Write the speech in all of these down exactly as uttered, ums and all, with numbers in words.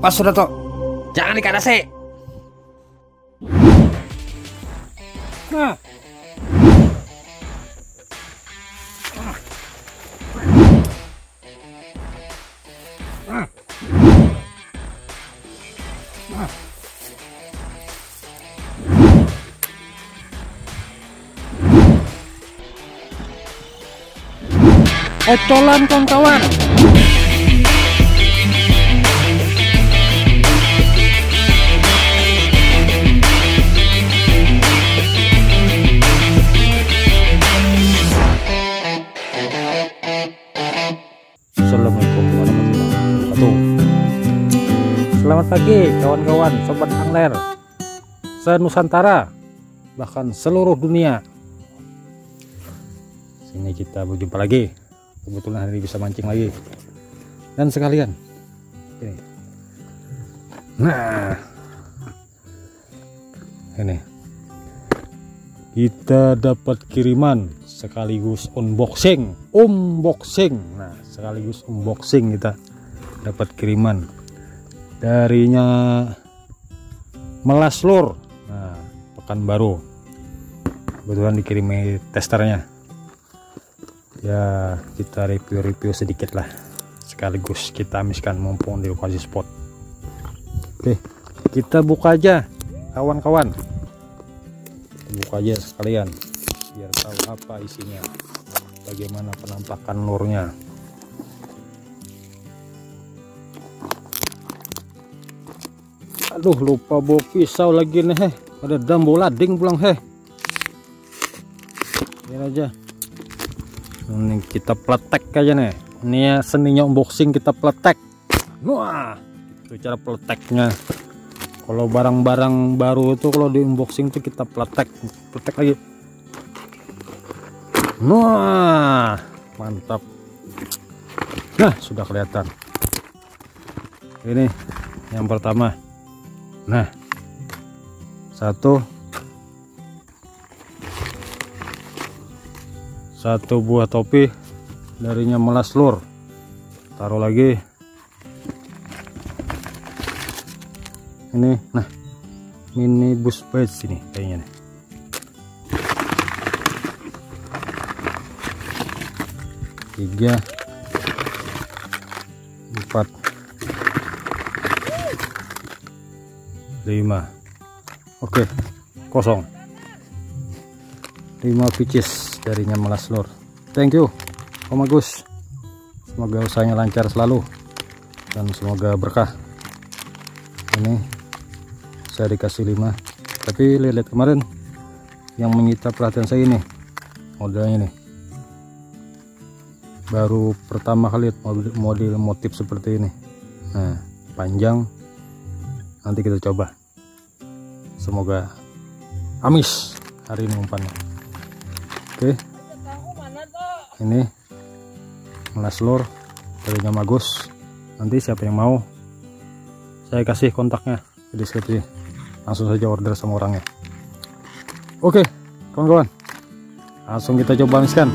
Pas sudah tuh. Jangan dikarasi. Nah. Ocolan, kawan-kawan. Assalamualaikum warahmatullahi wabarakatuh. Selamat pagi, kawan-kawan, sobat angler se-Nusantara, bahkan seluruh dunia. Sini kita berjumpa lagi. Kebetulan hari ini bisa mancing lagi. Dan sekalian, ini. Nah, ini. Kita dapat kiriman sekaligus unboxing. Unboxing. Nah, sekaligus unboxing kita dapat kiriman. Darinya Melas Lur. Nah, Pekanbaru. Kebetulan dikirimi testernya. Ya, kita review-review sedikit lah. Sekaligus kita amiskan mumpung di lokasi spot. Oke, kita buka aja, kawan-kawan. Kita buka aja sekalian, biar tahu apa isinya. Bagaimana penampakan lurnya. Aduh, lupa bawa pisau lagi nih, heh. Ada dambu lading pulang, heh. Biar aja. Ini kita peletek aja nih. Ini ya seninya unboxing, kita peletek. Wah, itu cara peleteknya. Kalau barang-barang baru itu kalau di unboxing tuh kita peletek, peletek lagi. Wah, mantap. Nah, sudah kelihatan. Ini yang pertama. Nah, satu satu buah topi darinya Melas Lur. Taruh lagi. Ini, nah, mini bus bait sini kayaknya nih. Tiga, empat, lima. Oke, kosong. Lima pieces darinya Melas Lur. Thank you, Om Agus. Semoga usahanya lancar selalu dan semoga berkah. Ini saya dikasih lima. Tapi lihat-lihat kemarin, yang menyita perhatian saya ini modelnya nih. Baru pertama kali lihat model, model motif seperti ini. Nah, panjang. Nanti kita coba. Semoga amis hari ini umpannya. Oke. Ini Melas Lur darinya Om Agus. Nanti siapa yang mau, saya kasih kontaknya di deskripsi. Langsung saja order sama orangnya. Oke, kawan-kawan. Langsung kita coba amiskan.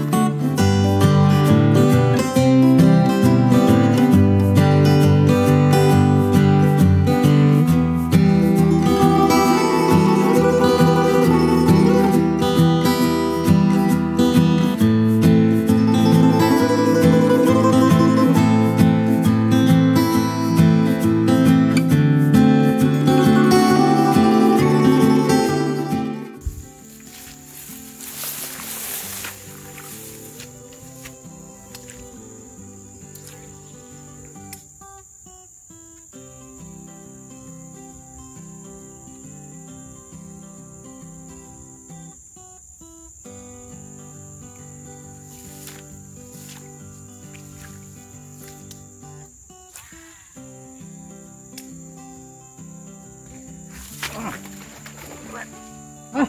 Ah.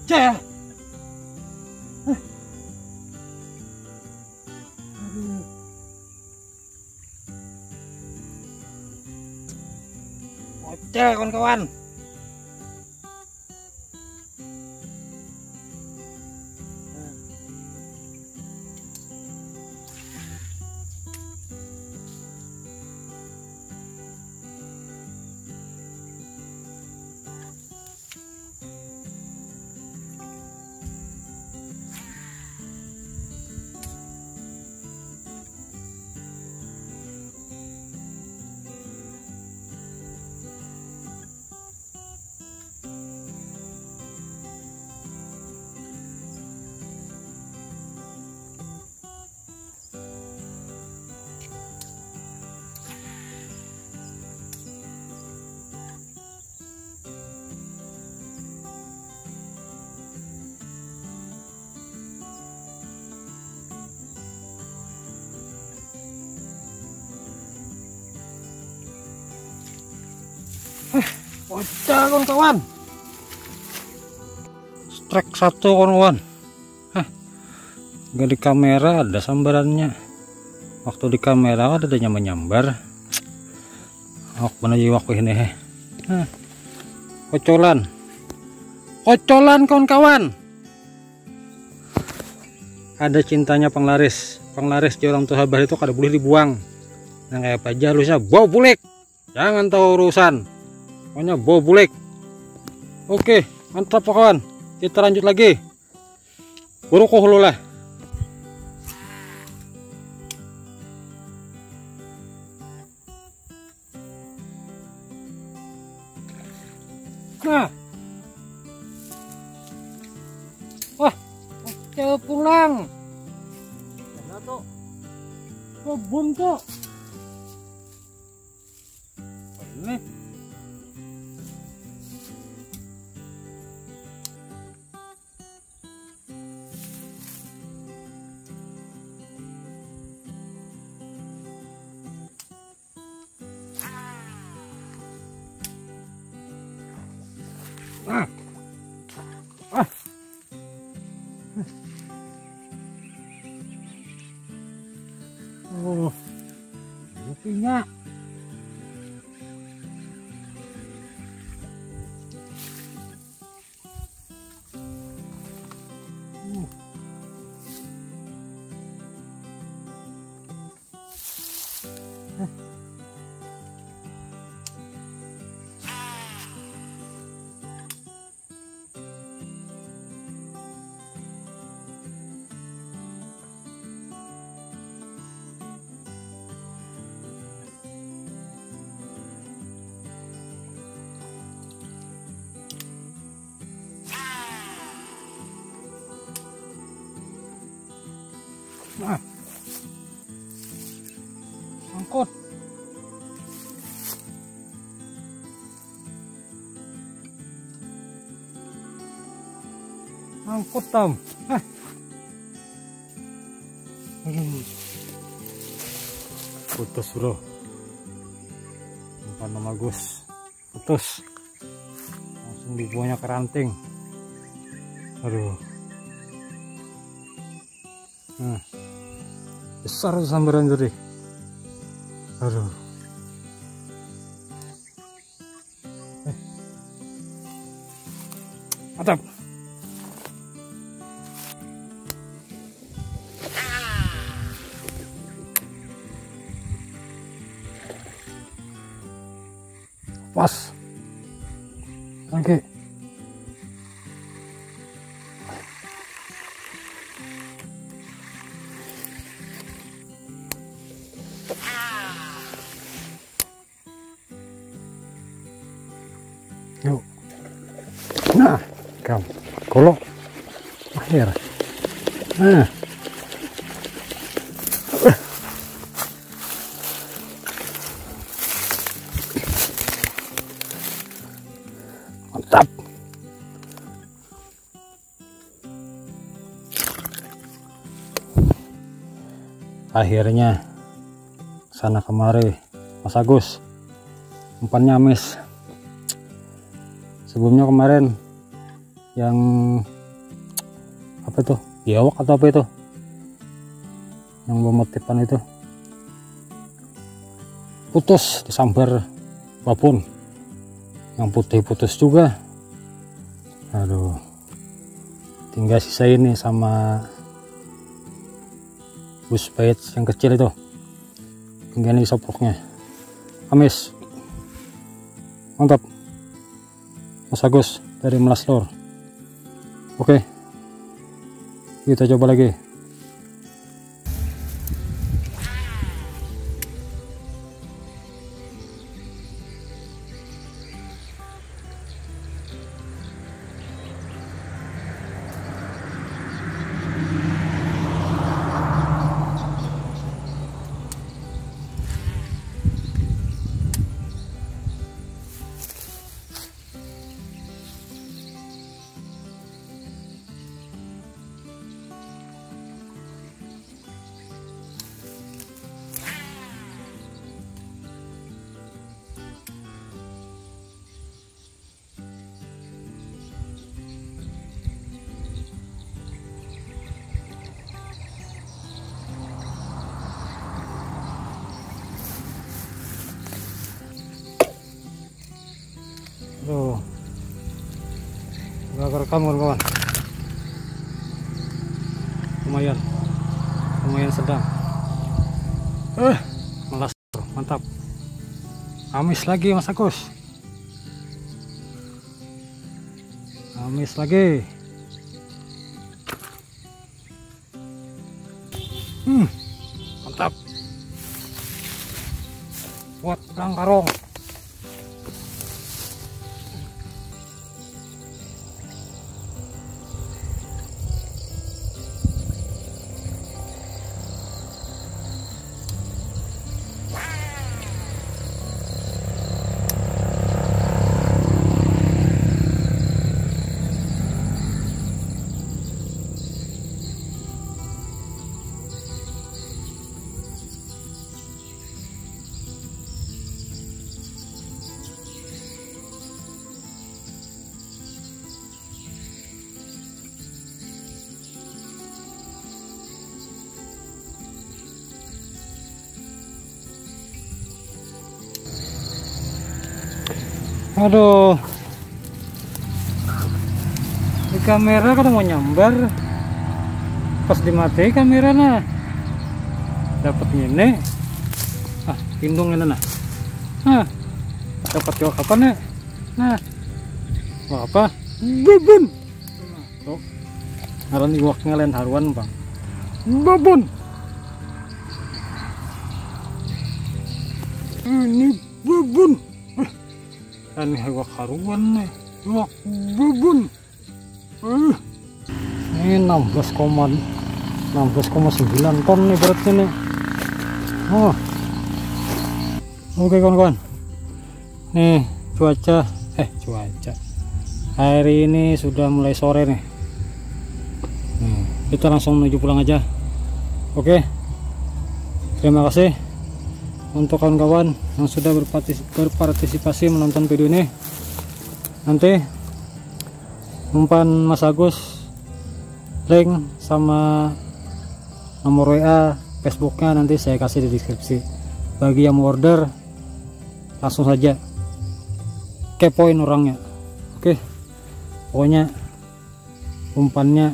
Ceh. Aduh. Ocel, kawan-kawan. Pecah, kawan-kawan. Strike satu, kawan-kawan. Hah. Gak di kamera ada sambarannya. Waktu di kamera ada nyambar-nyambar. Awak mana jiwa aku ini, heh. Hah. Kocolan. Kocolan, kawan-kawan. Ada cintanya panglaris. Panglaris di orang tua sabar itu kada boleh dibuang. Nah, kayak apa aja halusnya, bawa bulik. Jangan tahu urusan. Pokoknya bawa bulik. Oke, mantap, kawan. Kita lanjut lagi. Buruku hulu lah. Nah. Wah, coba pulang. Mana tuh? Kebun tuh. Ini. Ah. Ah. Oh. Kopinya. Nah. Angkut. Angkut, Tam. Hah. Aduh. Putus, bro. Bukan nama Gus. Putus. Langsung dibuangnya ke ranting. Aduh. Nah. Besar sambaran tadi. Aduh. Eh. Mantap. Pas. Oke. Yuk. Nah, kam. Kolok. Akhir. Nah. Mantap. Akhirnya sana kemari, Mas Agus, umpannya amis. Sebelumnya kemarin yang apa itu, biawak atau apa itu, yang bermotifan itu, putus disambar babon. Yang putih putus juga. Aduh. Tinggal sisa ini sama bus pait yang kecil itu. Tinggal ini soproknya. Amis. Mantap. Mas Agus dari Melas Lor. Oke. Kita coba lagi. Rekam, kawan-kawan. Lumayan. Lumayan sedang. Eh, melas, mantap. Amis lagi, Mas Agus. Amis lagi. Hmm, mantap. Buat udang karong. Aduh. Di kamera kada mau nyambar. Pas dimati kamera, nah. Dapat ini. Ah, pindung ini, nah. Nah. Dapat juga kapan ya? Nah. Wah, apa? Bubun. Tuh. Ngaran iwaknya lain haruan, Bang. Bubun. Ini bubun. Eh, ini iwak haruan nih. Iwak bubun. Eh. Ini enam belas koma, enam belas koma sembilan ton nih beratnya nih. Oh. Oke, kawan-kawan. Nih, cuaca, eh, cuaca. Hari ini sudah mulai sore nih. Nih, kita langsung menuju pulang aja. Oke. Terima kasih untuk kawan-kawan yang sudah berpartis-, berpartisipasi menonton video ini. Nanti umpan Mas Agus, link sama nomor W A, Facebooknya nanti saya kasih di deskripsi. Bagi yang mau order, langsung saja kepoin orangnya. Oke, pokoknya umpannya,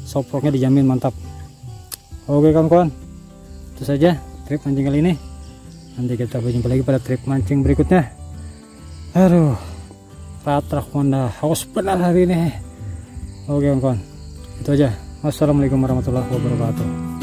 soproknya dijamin mantap. Oke, kawan-kawan, itu saja trip mancing kali ini. Nanti kita berjumpa lagi pada trip mancing berikutnya. Aduh, ratrah manda haus benar hari ini. Oke, kawan-kawan, itu aja. Wassalamualaikum warahmatullahi wabarakatuh.